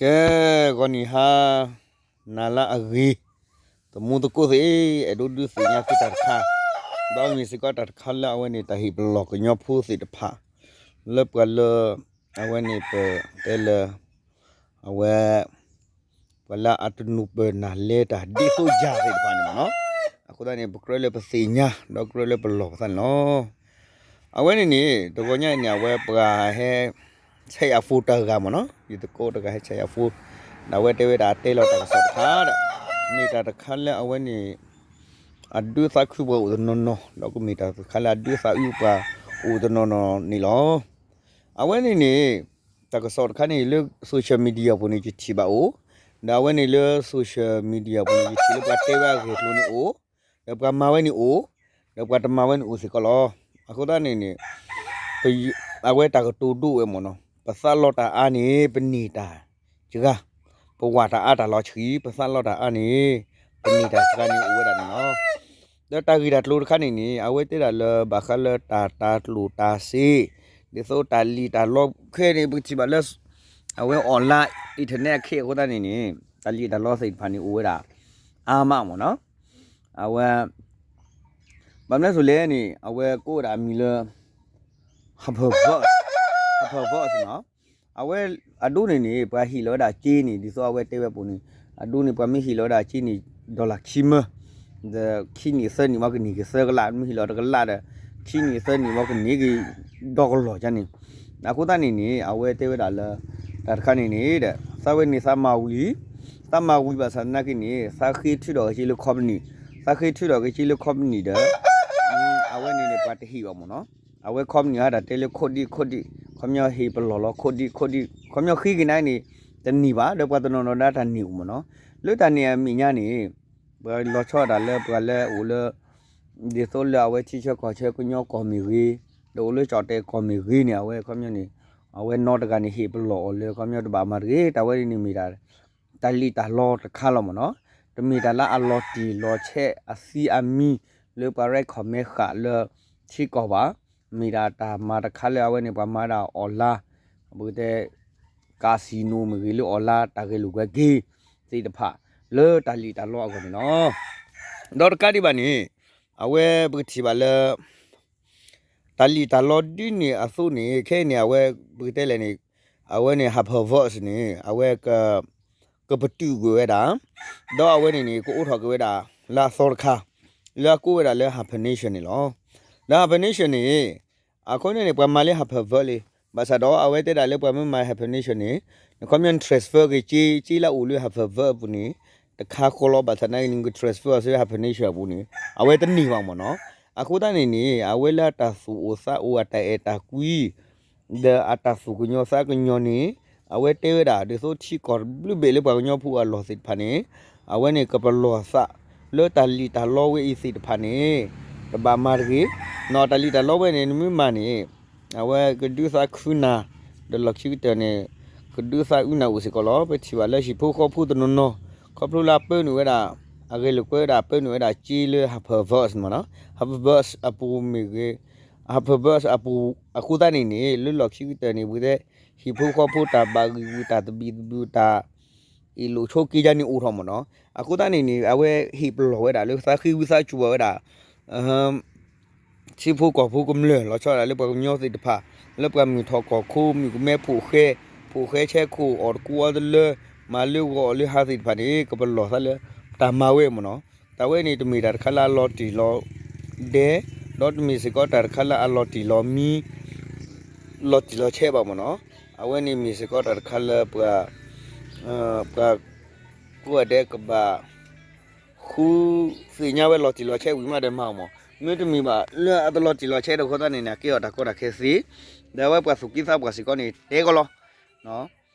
ကဲ, ဂီၤနံၤဟါ နၤလၢအဂ့ၤ, သမူသကိးသ့ၣ်, အဲၣ်ဒိးဒုးသ့ၣ်ညါသုတၢ်တခါ, ဒီးမ့ၢ်စ့ၢ်ကီးတၢ်တခါလၢအဝဲန့ၣ် တၢ်ဟ့ၣ်ပလီၢ်ကညီဖိသ့ၣ်တဖၣ် လၢပှၤလၢ အဝဲန့ၣ်ပတဲလၢ အဝဲ ပှၤလၢအတနူၤပၢၢ်နၢ်လဲတၢ်ဒ်သိးယၤသ့ၣ်တဖၣ်န့ၣ်မ့ၢ်နီၤ, အဃိသတးန့ၣ် ပကြၢးလၢပသ့ၣ်ညါ ဒီးကြၢးလၢပလီၢ်ပသးန့ၣ်လီၤ. အဝဲန့ၣ်န့ၣ် တဂီၤညါအံၤန့ၣ် အဝဲပှၤဟဲ ဆဲးယၤဖိတဂၤမ့ၢ်နီၤ, ယသကိးတဂၤဟဲဆဲးယၤဖိ, ဒီးအဝဲတဲဝဲဒၣ်အတဲလီၤတၢ်ကစီၣ်တခါဒီး မ့ၢ်တၢ်တခါလၢအဝဲန့ၣ် အဒုးသးခုပှၤအိၣ်တနီၤနီၤ ဒီးကမ့ၢ်တၢ်တခါလၢအဒုးသးအုးပှၤအိၣ်တနီၤနီၤန့ၣ်လီၤ. အဝဲန့ၣ်န့ၣ် တၢ်ကစီၣ်တခါန့ၣ် လၢ social media ပူၤန့ၣ် ယထံၣ်ဘၣ်အိၣ်, ဒီးအဝဲန့ၣ်လၢ social media ပူၤန့ၣ် ယထံၣ်လၢပှၤတဲဝဲအဂ့ၢ်အကျိၤန့ၣ်အိၣ်, ဒီးပှၤမၤဝဲန့ၣ်အိၣ်, ဒီးပှၤတမၤဝဲန့ၣ်အိၣ်စ့ၢ်ကီးလီၤ. အဃိသတးန့ၣ်န့ၣ် အဝဲတၢ်ကတိၤဒိၣ်ဝဲမ့ၢ်နီၤ, ပသးလီတၢ်အါန့ၣ် ပန့ၢ်တၢ်စှၤ, ပဝၢ်တၢ်အါတၢ်လီၤဆှံ, ပသးလီတၢ်အါန့ၣ် ပန့ၢ်တၢ်စှၤန့ၣ်အိၣ်ဝဲဒၣ်န့ၣ်လီၤ. ဒီးတၢ်ဂ့ၢ်တၢ်ကျိၤတခါန့ၣ်န့ၣ် အဝဲတဲဒၣ်လၢဘၣ်ဃးလၢတၢ်တၤကျိၣ်တၤစ့, ဒ်သိးတၢ်လံၣ်တၢ်လီခဲအံၤန့ၣ် ပထံၣ်ဘၣ်လၢ အဝဲ online internet အခ့အဃိသတးန့ၣ်န့ၣ် တၢ်လံၣ်တၢ်လီသ့ၣ်တဖၣ်န့ၣ်အိၣ်ဝဲဒၣ် အါမးမ့ၢ်နီၤ. အဝဲ ဘၣ်မနုၤအဃိလဲၣ်န့ၣ် အဝဲကိးဝဲဒၣ်အမံၤလၢ Harperverse, Harperverse နီၤ. အဝဲအဒိန့ၣ်န့ၣ် ပှၤဟ့ၣ်လီၤဝဲဒၣ်စ့န့ၣ် ဒ်သိးအဝဲတဲဝဲအပူၤန့ၣ် အဒိန့ၣ် ပှၤမ့ၢ်ဟ့ၣ်လီၤဝဲဒၣ်စ့န့ၣ် dollar ခံမၢ, ဒီးခံနံၣ်သၢနံၣ်မ့ၢ်ကန့ၢ်က့ၤသၢကလး, မ့ၢ်ဟ့ၣ်လီၤတကလးဒီး ခံနံၣ်သၢနံၣ်မ့ၢ်ကန့ၢ်က့ၤ ဒီကလီၢ်ကန့ၣ်. အဃိသတးန့ၣ်န့ၣ် အဝဲတဲဝဲဒၣ်လၢ တၢ်တခါန့ၣ်န့ၣ်ဒီး သးဝဲန့ၣ်သးမၤဝံၤ, သးမၤဝံၤဘၣ်ဆၣ်သနာ်က့န့ၣ် သးဃ့ထုးထီၣ်က့ၤစ့လၢ company, သးဃ့ထုးထီၣ်က့ၤစ့လၢ company ဒီး အဝဲန့ၣ်န့ၣ် ပှၤတဟ့ၣ်ဘၣ်မ့ၢ်နီၤ. အဝဲ company ဟးတၢ်တဲလၢခိၣ်ဒံၣ်ခိၣ်ဒံၣ်, ခီပညီဟ့ၣ်ပလီၢ်လီၤခိၣ်ဒံၣ်ခိၣ်ဒံၣ်, ခီပညီဃ့က့ၤန့ၣ်န့ၣ် တန့ၢ်ဘၣ်, ဒီးပှၤတနီၤနီၤဒၣ်တၢ်န့ၢ်အိၣ်မ့ၢ်နီၤ. လၢတၢ်န့ၣ်အမဲာ်ညါန့ၣ် ပှၤလီၤဆီဒၣ်တၢ်လၢပှၤလၢအအိၣ်လၢ ဒ်သိးလၢအဝဲထံဆၢကီၢ်ဆၢကညီကီၢ်မ့ၢ်ဂ့ၤ, ဒီးအိၣ်လၢကၠီၣ်တဲာ်ကီၢ်မ့ၢ်ဂ့ၤန့ၣ် အဝဲခီပညီန့ၣ် အဝဲနီတဂၤန့ၣ် ဟ့ၣ်ပလီၢ်အီၤလၢခီပညီတဘၣ်မၤတဂ့ၤ, တၢ်ဝဲန့ၣ်န့ၣ်မ့ၢ်ဒၣ် တၢ်လံၣ်တၢ်လီတခါလီၤမ့ၢ်နီၤ. တမ့ၢ်တၢ်လၢအလီၤတံၢ်လီၤဆဲးအသံအမံၤ လၢပှၤ recommend ဃာ်လၢထံကီၢ်ဘၣ်, မ့ၢ်ဒၣ်တၢ်မၤတခါလၢအဝဲန့ၣ် ပှၤမၤဒၣ် online, ပကတဲ casino မ့ၢ်ဂ့ၤလၢ online တၢ်ဂဲၤလိာ်ကွဲက့ၤသ့ၣ်တဖၣ် လၢတၢ်လံၣ်တၢ်လီအဂီၢ်န့ၣ်လီၤ. ဒီးတကးဒံးဘၣ်န့ၣ် အဝဲပကထံၣ်ဘၣ်လၢ တၢ်လံၣ်တၢ်လီဒ်န့ၣ်အသိးန့ၣ် ခဲအံၤန့ၣ် အဝဲ ပကတဲလဲၣ်န့ၣ် အဝဲန့ၣ် Harperverse န့ၣ် အဝဲ ကပတုာ်ကွံာ်ဝဲဒၣ်, ဒီးအဝဲန့ၣ်န့ၣ် ကအိးထီၣ်က့ၤဝဲဒၣ် လၢအသီတခါ လၢအကိးဝဲဒၣ်လၢ Hyper Nation န့ၣ်လီၤ. လၢ Hyper Nation န့ၣ် အခီပညီန့ၣ် ပှၤမၤလၢ Harperverse လံ, ဘၣ်ဆၣ်ဒီးအဝဲတဲဒၣ်လၢပှၤမ့ၢ်မၤ Hyper Nation န့ၣ် နခီပညီ transfer က့ၤစ့ စ့လၢအအိၣ်လၢ Hyperverse အပူၤန့ၣ် တခါဃီလီၤ, ဘၣ်ဆၣ်သနာ်က့န့ၣ် နက transfer အီၤဆူ Hyper Nation အပူၤန့ၣ် အဝဲတန့ၢ်ဘၣ်မ့ၢ်နီၤ. အဃိသတးန့ၣ်န့ၣ် အဝဲလၢအတၢ်သူၣ်အိၣ်သးအိၣ် အတၢ်အဲၣ်တၢ်ကွံ ဒီးအတၢ်သူၣ်ကညီၤသးကညီၤန့ၣ် အဝဲတဲဝဲဒၣ် ဒ်သိးထံကီၢ်တဘျုးဘ့ၣ်လၢပှၤကညီဖိအလီၢ်သ့ၣ်တဖၣ်န့ၣ် အဝဲန့ၣ်ကပလီၢ်သးလၢတၢ်လံၣ်တၢ်လီဝဲအံၤသ့ၣ်တဖၣ်န့ၣ် တဘၣ်မၤတဂ့ၤ, နီၢ်တၢ်လံၣ်တၢ်လီဝဲန့ၣ် နမ့ၢ်မၤန့ၣ် အဝဲကဒုးသးခုနၤ ဒီးလီၢ်ခံကတၢၢ်န့ၣ် ကဒုးသးအုးနၤအိၣ်စ့ၢ်ကီးလီၤ. ပထံၣ်ဘၣ်လၢဟံၣ်ဖိဃီဖိတနီၤနီၤ ခီဖျိလၢအပၢနုာ်ဝဲဒၣ် အဂဲၤလိာ်ကွဲဝဲဒၣ် ပၢနုာ်ဝဲဒၣ်စ့လၢ Hyperverse မ့ၢ်နီၤ, Hyperverse အပူၤမ့ၢ်ဂ့ၤ Hyperverse အပူၤ အဃိသတးန့ၣ်န့ၣ် လၢလီၢ်ခံကတၢၢ်န့ၣ် ပကတဲ ဟံၣ်ဖိဃီဖိတၢ်ဘၣ်ဂံၢ်ဂူာ် တၢ်သဘံၣ်သဘုၣ် တၢ်အ့ၣ်လိာ်ဆိးက့ယါန့ၣ်အိၣ်ထီၣ်မ့ၢ်နီၤ. အဃိသတးန့ၣ်န့ၣ် အဝဲဟ့ၣ်ပလီၢ်ဝဲဒၣ်လၢသးဃ့ဝံသးစူၤဘၣ်ဝဲဒၣ် ထံဖိကီၢ်ဖိကမျၢၢ် လီၤဆီဒၣ်တၢ်လၢပှၤကညီသ့ၣ်တဖၣ် လၢပှၤမုၢ်ထီၣ်ကီၢ်ခိ မုၢ်ကမဲ ဖိၣ်ဃဲ ဖိၣ်ဃဲဆဲခိၣ် အီၣ်တကူအီတလၢ မၤလၢဂီၤအီၣ်လၢဟါသ့ၣ်တဖၣ်န့ၣ် ကပလီၢ်သးလၢတၢ်မၤဝဲမ့ၢ်နီၤ. တၢ်ဝဲန့ၣ်တမ့ၢ်တၢ်တခါလၢအလီၤတံၢ်လီၤဒဲး ဒီးတမ့ၢ်စ့ၢ်ကီးတၢ်တခါလၢအလီၤတံၢ်လီၤမံ လီၤတံၢ်လီၤဆဲးဘၣ်မ့ၢ်နီၤ. အဝဲန့ၣ်မ့ၢ်စ့ၢ်ကီးတၢ်တခါလၢပှၤ ပှၤကိးဂၤဒဲးကဘၣ် ဃုသ့ၣ်ညါဝဲလီၤတံၢ်လီၤဆဲးဝံၤမးဒီးမၤအီၤမး, မ့တမ့ၢ်ဘၣ်လၢအတလီၤတံၢ်လီၤဆဲးဒီးအဃိသတးန့ၣ်န့ၣ် အကဲအီၤတၢ်ကီတၢ်ခဲသ့, ဒီးအဝဲပှၤသူၣ်က့သးပှၢ်စ့ၢ်ကီးန့ၣ် တဲကီးလီၤ.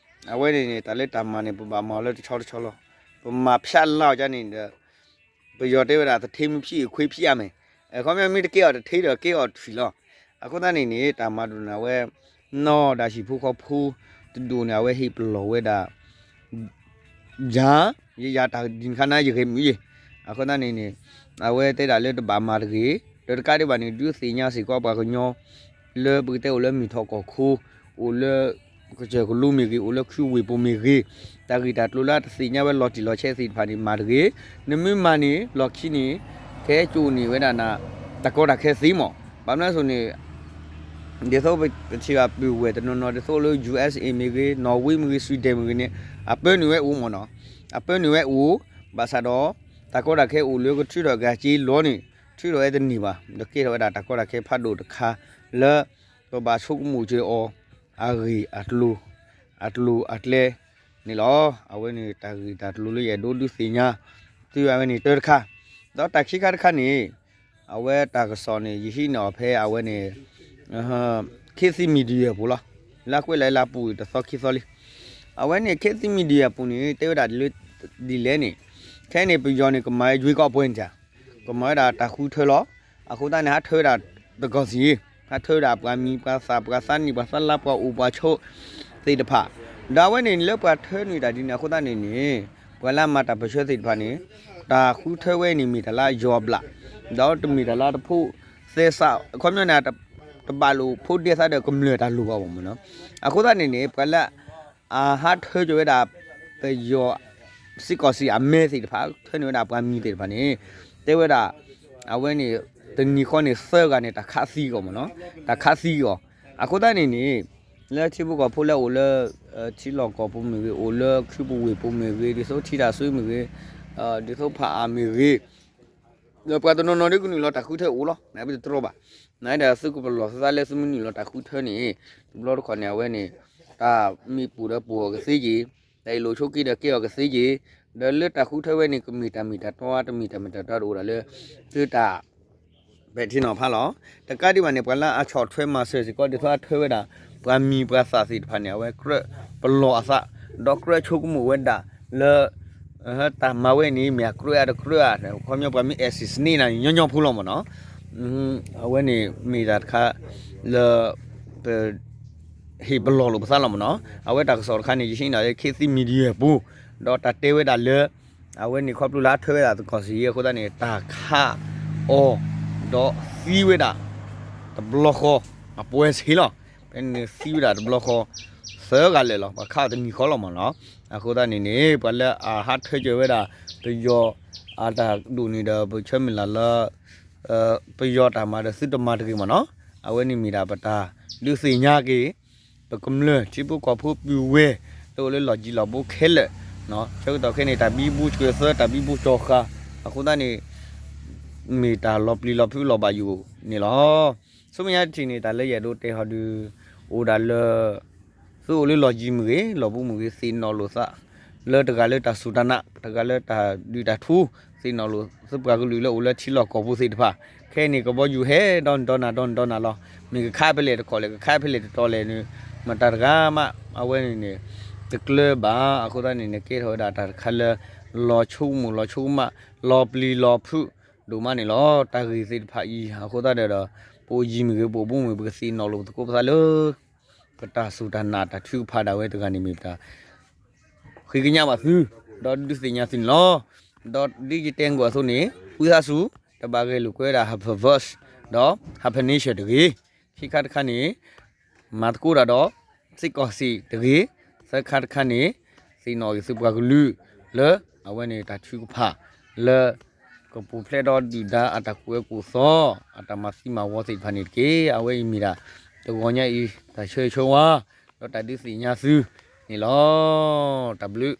အဝဲန့ၣ်န့ၣ် တၢ်လၢတၢ်မၤန့ၣ် ပဘၣ်မၤအီၤလၢတဆီတဆီလီၤ. ပမၤဖျါလၢအီၤဒ်န့ၣ်ဒီး ပယီၤတဲဝဲဒၣ် တထ့မ့ၢ်ဖျံး ခွ့ဖျံးအါမး, အခီပညီမ့ၢ်တကဲအီၤတထ့ဒီးကဲအီၤတဖျံးလီၤ. အဃိသတးန့ၣ်န့ၣ် တၢ်မၤဒိၣ်န့ၣ် အဝဲ ပ နီၢ်ဒၣ်ဟံၣ်ဖိဃီဖိတဒူၣ်န့ၣ် အဝဲဟ့ၣ်ပလီၢ်ဝဲဒၣ် ယၤ, ယယၤတၢ်ဒ်န့ၣ်ခါန့ၣ် ယဂဲၤမုာ်ယဲၢ်, အဃိသတးန့ၣ်န့ၣ် အဝဲတဲဒၣ်လၢတဘၣ်မၤတဂ့ၤ, ဒီးတကးဒံးဘၣ်န့ၣ် ဒုးသ့ၣ်ညါစ့ၢ်ကီးပှၤကညီ လၢပကတဲအိၣ်လၢမုၢ်ထီၣ်ကီၢ်ခိ, အိၣ်လၢ ကစၢၢ်ကလိမ့ၢ်ဂ့ၤ, အိၣ်လၢခုဝ့ၢ်ပူၤမ့ၢ်ဂ့ၤ, တၢ်ဂ့ၢ်တၢ်ကျိၤလၢတသ့ၣ်ညါဝဲလီၤတံၢ်လီၤဆဲးသ့ၣ်တဖၣ်န့ၣ် မၤတဂ့ၤ, နမ့ၢ်မၤန့ၣ် လီၢ်ခံန့ၣ် ကဟဲကၠိန့ၢ်ဝဲဒၣ်နၤ တၢ်ကီတၢ်ခဲသ့မး, ဘၣ်မနုၤအဃိန့ၣ် ဒ်သိးပထံၣ်ဘၣ်ပုၢ်ဝဲၢ်တနီၤနီၤ ဒ်သိးလၢ ယူၢ်အက်စ်အ့ မ့ၢ်ဂ့ၤ, နီၣ်ဝ့မ့ၢ်ဂ့ၤ, ဆွံဒဲၣ်မ့ၢ်ဂ့ၤန့ၣ် အပၢနုာ်ဝဲအိၣ်မ့ၢ်နီၤ, အပၢနုာ်ဝဲအိၣ်, ဘၣ်ဆၣ်ဒီး တၢ်ကီတၢ်ခဲအိၣ်လၢကထုးထီၣ်က့ၤက့ၤလီၤန့ၣ် ထုးထီၣ်ဝဲတန့ၢ်ဘၣ်, ဒီးကဲထီၣ်ဝဲဒၣ်တၢ်ကီတၢ်ခဲဖးဒိၣ်တခါလၢ ပဘၣ်ဆိကမိၣ်က့ၤအီၤ အဂ့ၢ်အကျိၤ အကျိၤအကျဲန့ၣ်လီၤ. အဝဲန့ၣ်တၢ်ဂ့ၢ်တၢ်ကျိၤလၢယအဲၣ်ဒိးဒုးသ့ၣ်ညါ သုဝဲန့ၣ်တၢတခါ, ဒီးတၢ်ခံခါတခါန့ၣ် အဝဲတၢ်ကစီၣ်န့ၣ် ယဟံးန့ၢ်အီၤဖဲအဝဲန့ၣ် ခေတ်သစ် Media ပူၤလီၤ. လၢကွဲးလၢလၢပူၤတသီခံသီလံ. အဝဲန့ၣ် ခေတ်သစ် Media ပူၤန့ၣ် တဲဝဲဒၣ်လၢဒ်လဲၣ်န့ၣ်, ခဲအံၤန့ၣ် ပယီၤန့ၣ် ကမၤဝဲ ရွေးကောက်ပွဲ န့ၣ်တၢ်, ကမၤဝဲဒၣ်တၢ်ဃုထၢလီၤ. အဃိသတးန့ၣ် ဟးထၢဝဲဒၣ်သကိးစံယ့, ဟးထၢဝဲဒၣ်ပှၤမံၤပှၤသၣ် ပှၤသးနံၣ် ပှၤသးလါ ပှၤအိၣ်ပှၤဆိးသ့ၣ်တဖၣ်, ဒီးအဝဲန့ၣ် လၢပှၤထၢနုာ်တၢ်ဒ်န့ၣ်အဃိသတးန့ၣ်န့ၣ် ပှၤလၢအမၤတၢ်ပၢၢ်ဆၢသ့ၣ်တဖၣ်န့ၣ် တၢ်ဃုထၢဝဲန့ၣ်မ့ၢ်တၢ်လၢအယီၤအဘျၣ်, ဒီးတမ့ၢ်တၢ်လၢတဖိးသဲစး အခီပညီန့ၣ် တဘၣ်လိာ်ဖိးဒဲသးဒီးကမျၢၢ်တၢ်လိၣ်ဘၣ်မ့ၢ်နီၤ. အဃိသတးန့ၣ်န့ၣ် ပှၤလၢအဟးထၢက့ၤဝဲဒၣ် ပယီၤ စစ်ကောင်စီ အမဲသ့ၣ်တဖၣ် ထၢန့ၢ်ဝဲဒၣ်ပှၤမံၤသ့ၣ်တဖၣ်န့ၣ် တဲဝဲဒၣ် အဝဲန့ၣ် တနံၤဃီန့ၣ် သၢဂၤန့ၣ် တၢ်ခးသံက့ၤအီၤမ့ၢ်နီၤ, တၢ်ခးသံက့ၤအီၤ. အဃိသတးန့ၣ်န့ၣ် လၢထံဖိကီၢ်ဖိလၢအိၣ်လၢ ထံလီၢ်ကီၢ်ပူၤမ့ၢ်ဂ့ၤ, အိၣ်လၢခုပူၤဝ့ၢ်ပူၤမ့ၢ်ဂ့ၤ, ဒ်သိးထံတၢ်ဆူမ့ၢ်ဂ့ၤ, ဒ်သိးဖးအါမ့ၢ်ဂ့ၤ ဒီးပှၤတနီၤနီၤဒ်ကနုာ်လီၤတၢ်ဃုထၢအိၣ်လီၤ. နပတတြီဘၣ်. နဒၣ်သုကပလီၢ်သုသးလၢသုမ့ၢ်နုာ်လီၤတၢ်ဃုထၢန့ၣ် တဘျီတခီၣ်န့ၣ် အဝဲန့ၣ် တၢ်မ့ၢ်ပူၤဒီးပူၤအီၤကသ့က့ၤ, တၢ်အ့ၣ်လိာ်ဆိးက့ဒီးကဲအီၤကသ့က့ၤ, ဒီးလၢတၢ်ဃုထၢဝဲန့ၣ် ကမ့ၢ်တၢ်မ့ၢ်တၢ်တီဧါ တမ့ၢ်တၢ်မ့ၢ်တၢ်တီတအိၣ်ဒၣ်လၢ သုတၢ် ပဲာ်ထံနီၤဖးလီၤ. တကးဒံးဘၣ်န့ၣ် ပှၤလၢအဆီၣ်ထွဲမၤစၢၤစ့ၢ်ကီး ဒ်သိးအထၢဝဲဒၣ် ပှၤမံၤပှၤသၣ်သ့ၣ်တဖၣ်န့ၣ် အဝဲကြၢးပလီၢ်အသး ဒီးကြၢးဆိကမိၣ်ဝဲဒၣ်လၢ တၢ်မၤဝဲန့ၣ် မ့ၢ်အကြၢးအတကြၢးဧါ, ခီပညီပှၤမ့ၢ် assassinate နၤန့ၣ် ညီညီဖိလီၤမ့ၢ်နီၤ. အဝဲန့ၣ်မ့ၢ်တၢ်တခါလၢ ပ ဟ့ၣ်ပလီၢ်လိာ်ပသးလီၤမ့ၢ်နီၤ. အဝဲတၢ်ကစီၣ်တခါန့ၣ် ယဟံးန့ၢ်လၢ ခေတ်သစ် Media ပူၤ, ဒီးတၢ်တဲဝဲဒၣ်လၢ အဝဲန့ၣ်ခီဖျိလၢအထၢဝဲဒၣ်သကိးစံယ့အဃိသတးန့ၣ် တၢ်ခးအီၤ ဒီးသံဝဲဒၣ် တဘျီဃီ အပှဲၤဆ့လီၤ. ဖဲန့ၣ်သံဝဲဒၣ်တဘျီဃီ သၢဂၤလၢာ်လီၤ. ပှၤခးအီၤတနံၤဃီလီၤမ့ၢ်နီၤ. အဃိသတးန့ၣ်န့ၣ် ပှၤလၢအဟးထၢက့ၤဝဲဒၣ် ပယီၤအတၢ်ဒိၣ်န့ၣ်ဒီး ပဆၢမုၢ်လၢ်လၢ ပယီၤတၢ်မၤဒီးသုတမၤတဂ့ၤမ့ၢ်နီၤ. အဝဲန့ၣ်မ့ၢ်ဒၣ်ပတၢ်ဒုးသ့ၣ်ညါက့ၤ ပကမျၢၢ်ထံဖိကီၢ်ဖိပုၢ်ဝဲၢ် လၢအိၣ်လၢလီၢ်ကံလီၢ်ဘူးခဲလၢာ်, ဆၢကတီၢ်ခဲအံၤန့ၣ် တၢ်ဘံဘူစှၤသၢ တၢ်ဘံဘူစှၤဃာ် အဃိသတးန့ၣ် မ့ၢ်တၢ်လီၤပျံၤလီၤဖုးလီၤဘၣ်ယိာ်န့ၣ်လီၤ. ဆူမဲာ်ညါတထံၣ်န့ၣ် တၢ်လၢယအဲၣ်ဒိးတဲဟီဒုး အိၣ်ဒၣ်လၢ သုအိၣ်လၢလီၢ်ကံမ့ၢ်ဂ့ၤ လီၢ်ဘူးမ့ၢ်ဂ့ၤ သ့ၣ်နီၣ်လိာ်သး လၢတဂၤလၢတၢ်စူၢ်တၢ်နာ် တဂၤလၢတၢ်ဒုးတၢ်ထူ သ့ၣ်နီၣ်လိာ်သုပှၤကလုာ်လၢအိၣ်လၢထံလီၢ်ကီၢ်ပူၤသ့ၣ်တဖၣ်, ခဲအံၤန့ၣ် ကဘီယူၤဟဲဒီနံၤဒီနၤဒီနံၤဒီနၤလီၤ. မ့ၢ်ကခးဖဲလဲၣ်တခီလဲၣ် ကခးဖဲလဲၣ်တတီၤလဲၣ်န့ၣ် မတၤတဂၤမး အဝဲန့ၣ်န့ၣ် တကျၢၤဘၣ်. အဃိသတးန့ၣ်န့ၣ် ကဲထီၣ်ဝဲဒၣ်တၢ်တခါလၢ လီၤဆိကမိၣ်လီၤဆိကမး လီၤပျံၤလီၤဖုးဒိၣ်မးန့ၣ်လီၤ. တၢ်ဂ့ၢ်သ့ၣ်တဖၣ်အံၤ အဃိသတးဒီး ပအိၣ်ယံၤမ့ၢ်ဂ့ၤ ပအိၣ်ဘူးမ့ၢ်ဂ့ၤ ပကသ့ၣ်နီၣ်လိာ်ပသကိးပသးလၢ ပတၢ်စူၢ်တၢ်နာ်တၢ်ထုကဖၣ်ဒၣ်ဝဲတဂၤန့ၣ်မ့ၢ်ပတၢ် ဃ့ကညးဘၣ်သု ဒီးဒုးသ့ၣ်ညါသုန့ၣ်လီၤ. ဒီးဒ်ယတဲကွၢ်အသိးန့ၣ် ဝံသးစူၤ တဘၣ်ဂဲၤလိာ်ကွဲဝဲဒၣ် ဟးဖၢၣ် verse ဒီး ဟးဖၢၣ် nation တဂ့ၤ. ခံခါတခါန့ၣ် မၤသကိးတၢ်ဒီး စ့ၢ်ကီးစ့ၢ်တဂ့ၤ. သၢခါတခါန့ၣ် သ့ၣ်နီၣ်ဂ့ၤသုပှၤကလုာ်လၢ အဝဲန့ၣ်တၢ်ထုကဖၣ်လၢ ကပူၤဖျဲးဒီးဒုၣ်ဒါအတၢ်ကူၣ်အၢကူၣ်သီ အတၢ်မၤသံမၤဝီသ့ၣ်တဖၣ်န့ၣ်တက့ၢ်. အဝဲအံၤမ့ၢ်ဒၣ် တဂီၤညါအံၤ တၢ်ဆၢဂ့ၤဆၢဝါ ဒီးတၢ်ဒုးသ့ၣ်ညါသုန့ၣ်လီၤ. တၢ်ဘျုး